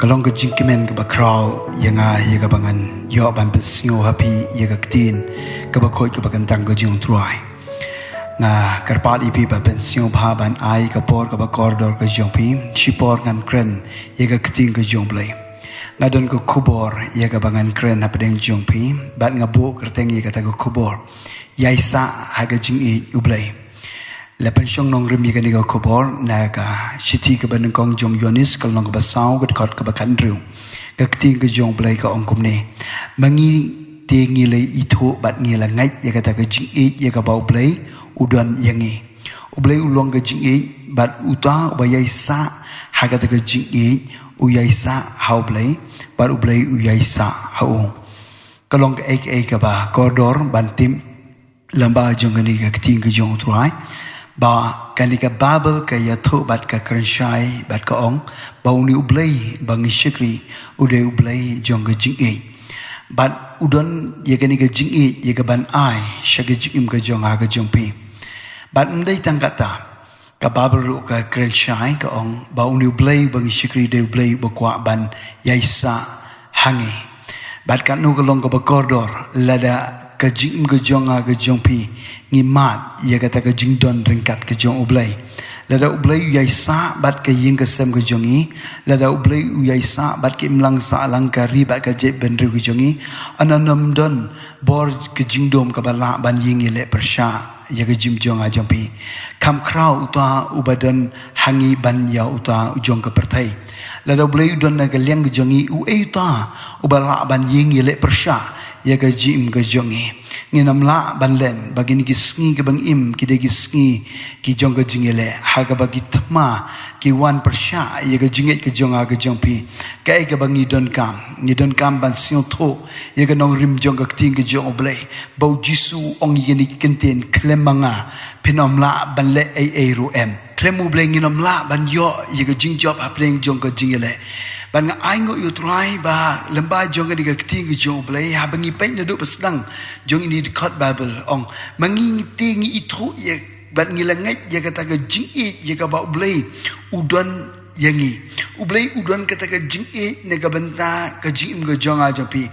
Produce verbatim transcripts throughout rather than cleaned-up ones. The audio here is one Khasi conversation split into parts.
Ka long ka jingkmen kaba khraw ïa nga ïa kaba ngan ïoh ban pynsngew ha phi ïa ka ktien kaba khuid kaba kyntang ka jong U Trai. Nga kyrpad ïa phi ba pynsngew bha ban ai ka por kaba kordor ka jong phi. Shipor ngan kren ïa ka ktien ka jong U Blei. Nga don ka khubor ïa kaba ngan kren hapdeng jong phi, bad nga buh kyrteng ïa kata ka khubor, Ïaisah ha ka jingïeit U Blei. La pynshong nongrim ïa kane ka khubor na ka shithi kaba nyngkong jong u Ïoannis, ka lynnong kaba saw, ka dkhot kaba khathynriew. Ka ktien ka jong U Blei ka ong kumne: Ma ngi te ngi la ithuh bad ngi la ngeit ïa kata ka jingïeit ïa kaba U Blei u don ïa ngi. U Blei u long ka jingïeit, bad uta uba ïaisah ha kata ka jingïeit u ïaisah ha U Blei, bad U Blei u ïaisah ha u. Ka long kaei kaei kaba kordor ban tip lyngba jong kane ka ktien ka jong U Trai, ba kane ka Baibl ka ïathuh bad ka kren shai bad ka ong ba une U Blei ba ngi shakri u dei U Blei jong ka jingïeit. Bad u don ïa kane ka jingïeit ïa kaban ai sha ka jingim ka jong nga ka jong phi. Bad ym dei tang kata, ka Baibl ruh ka kren shai ka ong ba une U Blei ba ngi shakri u dei U Blei uba kwah ban ïaisah ha ngi. Bad katno ka long kaba kordor lada ka jingim ka jong nga ka jong phi ngi mad ïa kata ka jingdon ryngkat ka jong U Blei. Lada U Blei u ïaisah bad ka ïing ka sem ka jong ngi, lada U Blei u ïaisah bad ka imlang sahlang, ka ri bad ka jaitbynriew ka jong ngi, ynda ym don bor ka jingdum kaba lah ban ïeng ïaleh pyrshah ïa ka jingim jong nga jong phi. Kham khraw uta uba don ha ngi ban ïa uta u jong ka pyrthei. Lada U Blei u don na ka liang ka jong ngi, uei uta uba lah ban ïeng ïaleh pyrshah ïa ka jingim ka jong ngi. Ngin ym lah ban len ba kine ki sngi kiba ngi im ki dei ki sngi ki jong ka jingïaleh, ha kaba ki thma ki wan pyrshah ïa ka jingngeit ka jong nga ka jong phi. Kaei kaba ngi donkam, ngi donkam ban sngewthuh ïa ka nongrim jong ka ktien ka jong U Blei, ba U Jisu u ong ïa kine ki kyntien: Khlem ma nga phin ym lah ban leh ei ei ruh em. Khlem U Blei ngin ym lah ban ïoh ïa ka jingjop hapdeng jong ka jingïaleh. Bad nga ainguh ïa U Trai ba lyngba jong kane ka ktien ka jong U Blei, haba ngi peit naduh ba sdang jong ine i dkhot Baibl, ong: Ma ngi te ngi ithuh ïa bad ngi la ngeit ïa kata ka jingïeit ïa kaba U Blei u don ïa ngi. U Blei u don kata ka jingïeit na ka bynta ka jingim ka jong nga jong phi.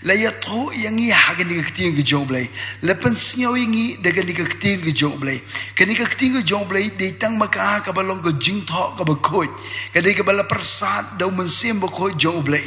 La ïathuh ïa ngi ha kane ka ktien ka jong U Blei. La pynsngew ïa ngi da kane ka ktien ka jong U Blei. Kane ka ktien ka jong U Blei dei tang ma ka kaba long ka jingthoh kaba khuid, ka dei kaba la pyrsad da U Mynsiem Bakhuid jong U Blei.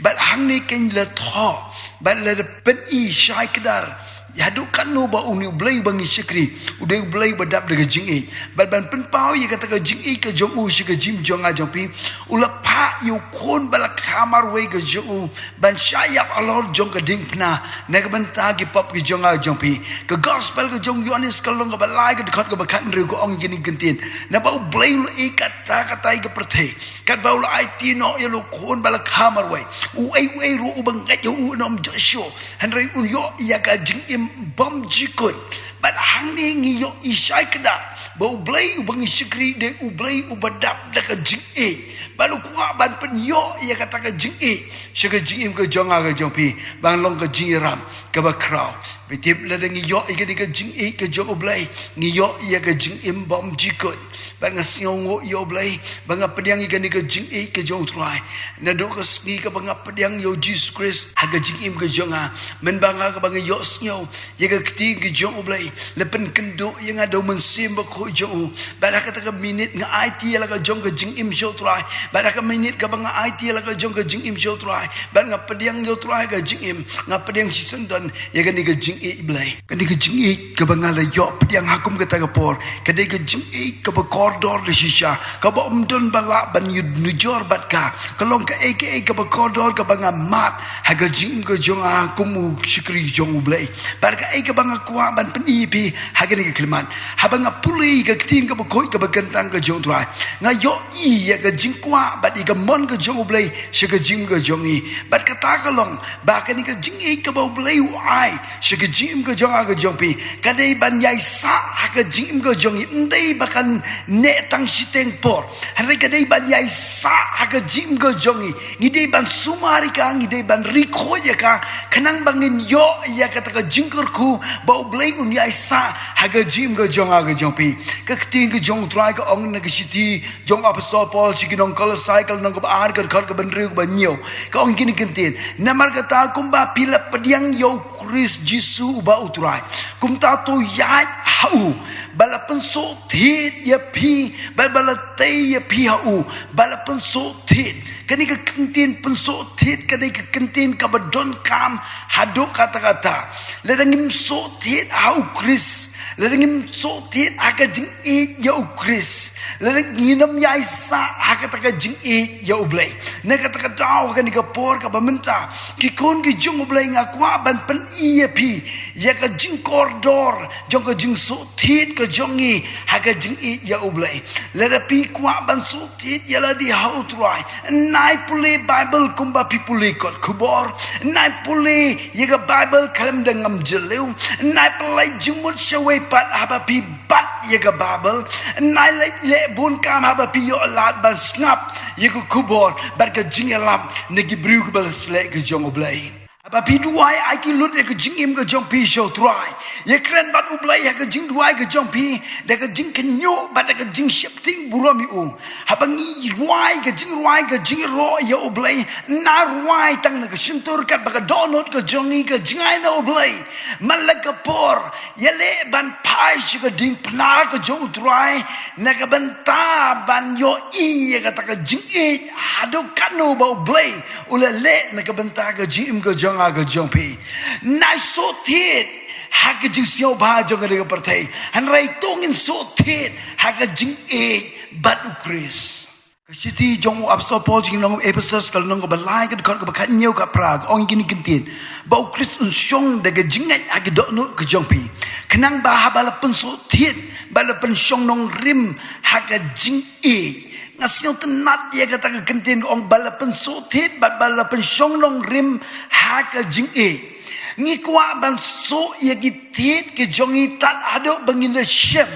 Bad hangne kein la thoh bad la da pyni shai kdar haduh katno ba une U Blei ba ngi shakri u dei U Blei uba dap da ka jingïeit. Bad ban pynpaw ïa kata ka jingïeit ka jong u sha ka jingim jong nga jong phi, u la phah ïa u Khun ba la kha marwei ka jong u ban shah ïap halor jong ka diengphna na ka bynta ki pop ki jong nga jong phi. Ka Gospel ka jong u Ïoannis ka lynnong kaba lai, ka dkhot kaba khathynriew, ka ong kine ki kyntien: Naba U Blei u la ïeit katta katta ïa ka pyrthei, katba u la aiti noh ïa u Khun ba la kha marwei. Uei uei ruh uba ngeit ha u un ym jot shuh, hynrei un ïoh ïa ka jingim bymjukut. Bad hangne ngi ïohi shai kdar ba U Blei uba ngi shakri dei U Blei uba dap da ka jingïeit. Bad u kwah ban pynïoh ïa kata ka jingïeit sha ka jingim ka jong nga ka jong phi, ban long ka jingïaram kaba khraw. Phi tip, lada ngi ïoh ïa kane ka jingïeit ka jong U Blei, ngi ïoh ïa ka jingim bymjukut. Bad nga sngewnguh ïa U Blei ba nga pdiang ïa kane ka jingïeit ka jong U Trai. Naduh ka sngi kaba nga pdiang ïa U Jisu Khrist ha ka jingim ka jong nga, mynba nga kaba nga ïohsngew ïa ka ktien ka jong U Blei, la pynkynduh ïa nga da U Mynsiem Bakhuid jong u. Bad ha kata ka minit nga aiti ïa la ka jong ka jingim sha U Trai. Bad ha ka minit kaba nga aiti ïa la ka jong ka jingim sha U Trai, bad nga pdiang ïa U Trai ha ka jingim, nga pdiang shisyndon ïa kane ka jingïeit Blei. Kane ka jingïeit kaba nga la ïoh pdiang ha kum kata ka por, ka dei ka jingïeit kaba kordor da shisha, kaba ym don ba lah ban ïanujor bad ka. Ka long kaei kaei kaba kordor kaba nga mad ha ka jingim ka jong nga kum u shakri jong U Blei. Bad kaei kaba nga kwah ban pyni ïa phi ha kane ka khyllipmat, haba nga pule ïa ka ktien kaba khuid kaba kyntang ka jong U Trai, nga ïohi ïa ka jingkwah bad ïa ka mon ka jong U Blei sha ka jingim ka jong ngi. Bad kata ka long ba kane ka jingïeit kaba U Blei u ai sha Ka jingim ka jong nga ka jong phi ka dei ban ïaisah ha ka jingim ka jong ngi. Ym dei ba kan neh tang shiteng por. Hynrei ka dei ban ïaisah ha ka jingim ka jong ngi. Ngi dei ban sumar ïa ka, ngi dei ban ri khuid ïa ka. Khnang ba ngin ïoh ïa kata ka jingkyrkhu ba U Blei un ïaisah ha ka jingim ka jong nga ka jong phi. Ka ktien ka jong U Trai ka ong na ka shithi jong Apostol Paul sha ki nong Kolosai ka lynnong kaba ar ka dkhot kaba hynriew kaba hynñiew. Ka ong kine ki ktien. Namar kata kumba phi la pdiang ïa U Khrist Jisu uba U Trai, kumta to ïaid ha u. Ba la pynsuk thied ïa phi, ba, ba la tei ïa phi ha u, ba la pynsuk thied. Kane ka ktien pynsuk thied ka dei ka ktien kaba donkam haduh katta katta. Lada ngim suk thied ha U Khrist, lada ngim suk thied ha ka jingïeit ïa U Khrist, lada ngin ym ïaisah ha kata ka jingïeit ïa U Blei. Na kata ka daw ha kane ka por kaba mynta, ki khun ki jong U Blei, nga kwah ban pyni ïa phi ïa ka jingkordor jong ka jingsuk thied ka jong ngi ha ka jingïeit ïa U Blei. Lada phi kwah ban suk thied ïa lade ha U Trai, nai pule Baibl kumba phi pule kot khubor. Nai pule ïa ka Baibl khlem da ngam jylliew. Nai pynlait jingmut shawei pat haba phi bat ïa ka Baibl. Nai leh, leh bun kam haba phi ïoh lad ban sngap ïa ka khubor bad ka jingïalap na ki briew kiba la sleh ka jong U Blei. Haba phi duwai, ai ki lut ïa ka jingim ka jong phi sha U Trai. Ïakren bad U Blei ha ka jingduwai ka jong phi da ka jingkynnoh bad da ka jingsheptieng burom ïa u. Haba ngi rwai ka jingrwai ka jingïaroh ïa U Blei, nai rwai tang na ka shyntur katba ka dohnud ka jong ngi ka jngai na U Blei. Man la ka por ïaleh ban phai sha ka diengphna ka jong U Trai na ka bynta ban ïohi ïa kata ka jingïeit haduh katno ba U Blei u la leh na ka bynta ka jingim ka jong nga ka jong phi. Nai suk thied ha ka jingsngewbha jong kane ka pyrthei, hynrei to ngin suk thied ha ka jingïeit bad U Khrist. Ka shithi jong u Apostol Paul sha ki nong Ephesus ka lynnong kaba lai ka dkhot kaba khathynñiew khatphra ka ong kine ki ktien, ba U Khrist un shong da ka jingngeit ha ka dohnud ka jong phi, khnang ba haba la pynsuk thied bad la pynshong nongrim ha ka jingïeit. Nga sngewtynnat ïa kata ka ktien ka ong ba la pynsuk thied bad ba la pynshong nongrim ha ka jingïeit. Ngi kwah ban suk ïa ki thied ki jong ngi tad haduh ba ngin da shem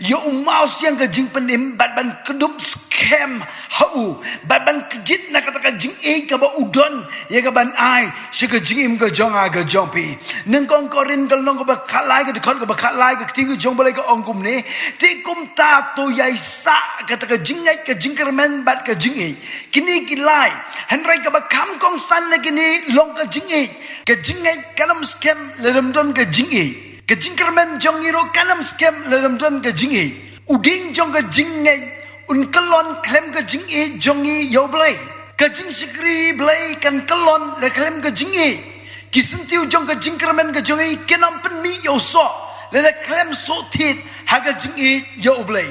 ïa u mawsiang ka jingpynim bad ban kdup skhem ha u bad ban kjit na kata ka jingïeit kaba u don ïa ka ban ai sha ka jingim ka jong nga ka jong phi. Nyngkong Korinth ka lynnong kaba khatlai ka dkhot kaba khatlai ka ktien ka jong U Blei ka ong kumne, te kumta to ïaisah kata ka jingngeit, ka jingkyrmen bad ka jingïeit. Kine ki lai, hynrei kaba kham kongsan na kine long ka jingïeit. Ka jingngeit kan ym skhem lada ym don ka jingïeit. Ka jingkyrmen jong ngi ruh kan ym skhem lada ym don ka jingïeit. U dieng jong ka jingngeit un kyllon khlem ka jingïeit jong ngi ïa U Blei. Ka jingshakri Blei kan kyllon lada khlem ka jingïeit. Ki syntiew jong ka jingkyrmen ka jong ngi kin ym pynmih ïa u soh lada khlem suk thied ha ka jingïeit ïa U Blei.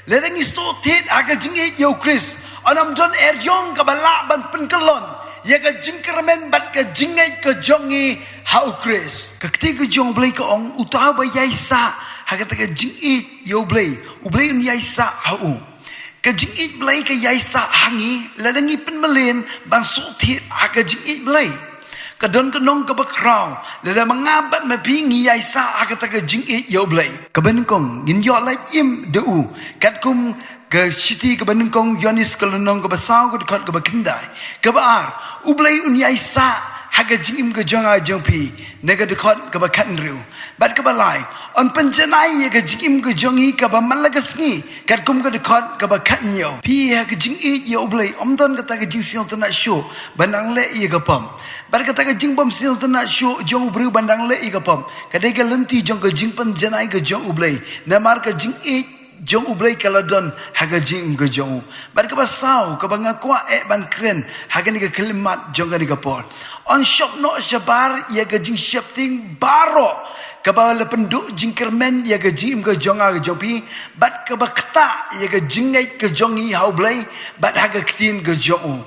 Lada ngi suk thied ha ka jingïeit ïa U Khrist, un ym don eriong kaba lah ban pynkyllon ïa ka jingkyrmen bad ka jingngeit ka jong ngi ha U Khrist. Ka ktien ka jong U Blei ka ong, uta uba ïaisah ha kata ka jingïeit ïa U Blei, U Blei un ïaisah ha u. Ka jingïeit Blei ka ïaisah ha ngi lada ngi pynmlien ban suk thied ha ka jingïeit Blei. Ka don ka nong kaba khraw lada ma nga bad ma phi ngi ïaisah ha kata ka jingïeit ïa U Blei. Kaba nyngkong, ngin ïoh lait im da u, katkum ka shithi kaba nyngkong Ïoannis ka lynnong kaba saw ka dkhot kaba khyndai. Kaba ar, U Blei un ïaisah ha ka jingim ka jong nga jong phi, na ka dkhot kaba khathynriew. Bad kaba lai, un pynjanai ïa ka jingim ka jong ngi kaba man la ka sngi, katkum ka dkhot kaba khathynñiew. Phi ha ka jingïeit ïa U Blei, ym don kata ka jingsngewtynnat shuh ban dang leh ïa ka pop. Bad kata ka jingbym sngewtynnat shuh jong u briew ban dang leh ïa ka pop ka dei ka lynti jong ka jingpynjanai ka jong U Blei. Namar ka jingïeit jong U Blei ka la don ha ka jingim ka jong u. Bad kaba saw, kaba nga kwah eh ban kren ha kane ka khyllipmat jong kane ka por, un shop noh shabar ïa ka jingsheptieng baroh kaba la pynduh jingkyrmen ïa ka jingim ka jong nga ka jong phi, bad kaba ktah ïa ka jingngeit ka jong ngi ha U Blei bad ha ka ktien ka jong u.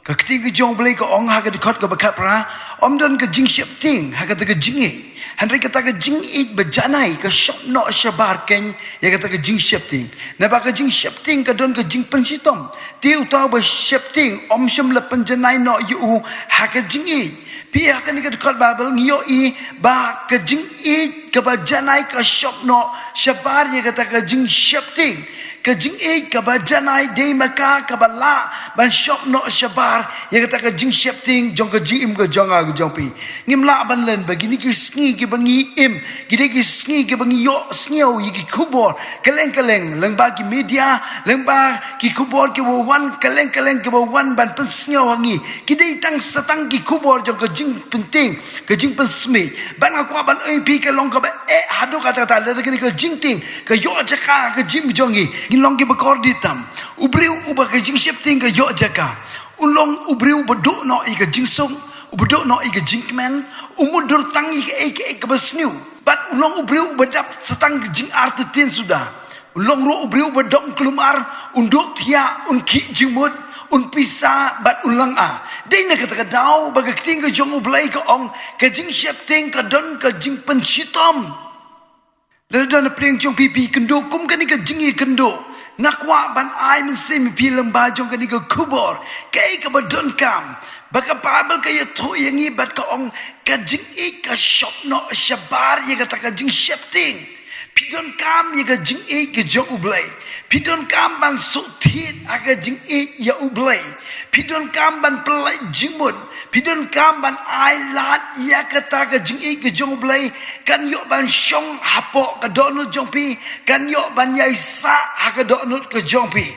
Ka ktien ka jong U Blei ka ong ha ka dkhot kaba khatphra, ym don ka jingsheptieng ha kata ka jingïeit. Hynrei kata ka jingïeit ba janai ka shop noh shabar kein ïa kata ka jingsheptieng. Naba ka jingsheptieng ka don ka jingpynshitom. Te uta uba sheptieng ym shym la pynjanai noh ïa u ha ka jingïeit. Phi, ha kane ka dkhot Baibl ngi ïohi ba ka jingïeit kaba janai ka shop noh shabar ïa kata ka jingsheptieng. Ka jingïeit kaba janai dei ma ka kaba lah ban shop noh shabar ïa kata ka jingsheptieng jong ka jingim ka jong nga ka jong phi. Ngim lah ban len ba kine ki sngi kiba ngi im, kine ki sngi kiba ngi ïohsngew ïa ki khubor kylleng kylleng lyngba ki media, lyngba ki khubor kiba wan kylleng kylleng kiba wan ban pynsngew ha ngi, ki dei tang sa tang ki khubor jong ka jingpyntieng, ka jingpynsmit. Bad nga kwah ban ong ïa phi ka long kaba eh haduh katta katta, lada kane ka jingtieng ka ïoh jaka ha ka jingim jong ngi, ngin long kiba kordit tam. U briew uba ka jingsheptieng ka ïoh jaka, u long u briew uba duh noh ïa ka jingsuk, uba duh noh ïa ka jingkmen, um mutdur tang ïa kaei kaei kaba sniew. Bad u long u briew uba dap sa tang ka jingartatien suda. U long ruh u briew uba dom kulmar, un duh thiah, un khih jingmut, un pisa bad un langa. Dei na kata ka daw ba ka ktien ka jong U Blei ka ong, ka jingsheptieng ka don ka jingpynshitom. Lada don na pdeng jong phi, phi kynduh kum kane ka jingïakynduh, nga kwah ban ai mynsiem ïa phi lyngba jong kane ka khubor. Kaei kaba donkam ba ka Baibl ka ïathuh ïa ngi bad ka ong, ka jingïeit ka shop noh shabar ïa kata ka jingsheptieng. Phi donkam ïa ka jingïeit ka jong U Blei. Phi donkam ban suk thied ha ka jingïeit ïa U Blei. Phi donkam ban pyllait jingmut. Phi donkam ban ai lad ïa kata ka jingïeit ka jong U Blei. Kan ïoh ban shong hapoh ka dohnud jong phi. Kan ïoh ban ïaisah ha ka dohnud ka jong phi.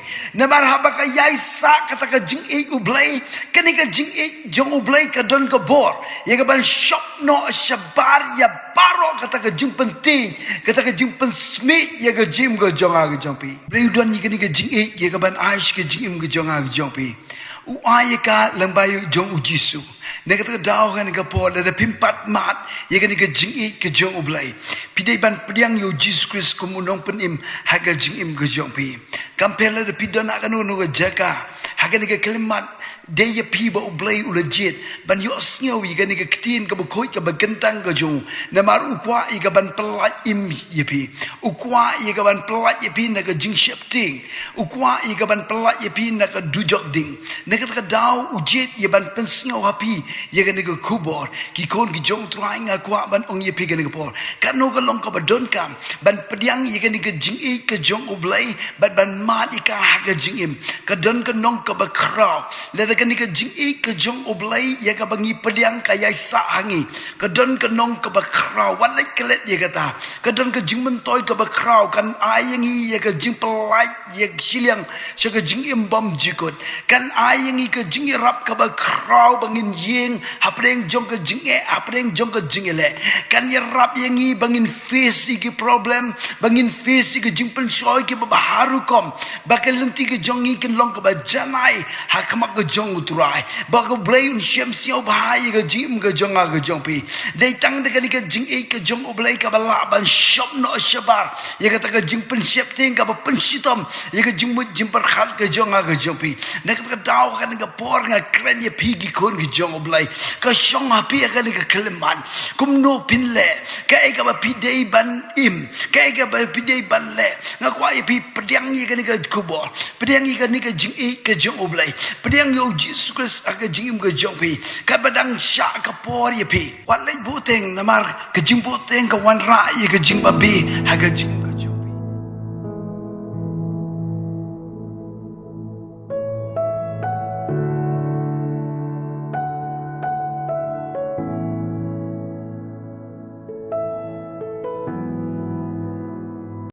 Namar haba ka ïaisah kata ka jingïeit U Blei, kane ka jingïeit jong U Blei ka don ka bor ïa ka ban shop noh shabar ïa baroh kata ka jingpyntieng, kata ka jingpynsmit ïa ka jingim ka jong nga ka jong phi. U Blei u don ïa kane ka jingïeit ïa ka ban ai sha ka jingim ka jong nga ka jong phi. U ai ïa ka lyngba jong U Jisu. Na kata ka daw, ha kane ka por, lada phim pat mad ïa kane ka jingïeit ka jong U Blei, phi dei ban pdiang ïa U Jisu Khrist kum U Nongpynim ha ka jingim ka jong phi. Kam pher lada phi don ha kano kano ka jaka ha kane ka khyllipmat, dei ïa phi ba U Blei u la jied ban ïohsngew ïa kane ka ktien kaba khuid kaba kyntang ka jong u. Namar u kwah ïa ka ban pyllait im ïa phi. U kwah ïa ka ban pyllait ïa phi na ka jingsheptieng. U kwah ïa ka ban pyllait ïa phi na ka dujok ding. Na kata ka daw u jied ïa ban pynsngew ha phi ïa kane ka khubor. Ki khun ki jong U Trai, nga kwah ban ong ïa phi kane ka por, kano ka long kaba donkam ban pdiang ïa kane ka jingïeit ka jong U Blei bad ban mad ïa ka ha ka jingim. Ka don ka nong kaba khraw. Lada kane ka jingïeit ka jong U Blei ïa kaba ngi pdiang ka ïaisah ha ngi, ka don ka nong kaba khraw. Wat leit klet ïa kata. Ka don ka jingmyntoi kaba khraw, kan ai ïa ngi ïa ka jingpyllait ïa ka shiliang sha ka jingim bymjukut. Kan ai ïa ngi ka jingïarap kaba khraw ba ngin ïeng hapdeng jong ka jingeh, hapdeng jong ka jingïaleh. Kan ïarap ïa ngi ba ngin face ïa ki problem, ba ngin face ïa ka jingpynshoi kiba bha rukom, ba ka lynti ka jong ngi kan long kaba janai ha khmat ka jong U Trai, ba U Blei un shem sngewbha ïa ka jingim ka jong nga ka jong phi. Dei tang da kane ka jingïeit ka jong U Blei kaba lah ban shop noh shabar ïa kata ka jingpynsheptieng kaba pynshitom ïa ka jingmut jingpyrkhat ka jong nga ka jong phi. Na kata ka daw, ha kane ka por nga kren ïa phi ki khun ki jong U Blei. Ka shong ha phi ha kane ka khyllipmat. Kumno phin leh, kaei kaba phi dei ban im, kaei kaba phi dei ban leh. Nga kwah ïa phi pdiang ïa kane ka khubor. Pdiang ïa kane ka jingïeit ka jong U Blei. Pdiang ïa U Jisu Khrist ha ka jingim ka jong phi. Katba dang shah ka por ïa phi, wat leit buhteng, namar ka jingbuhteng ka wanrah ïa ka jingbabe ha ka jingim.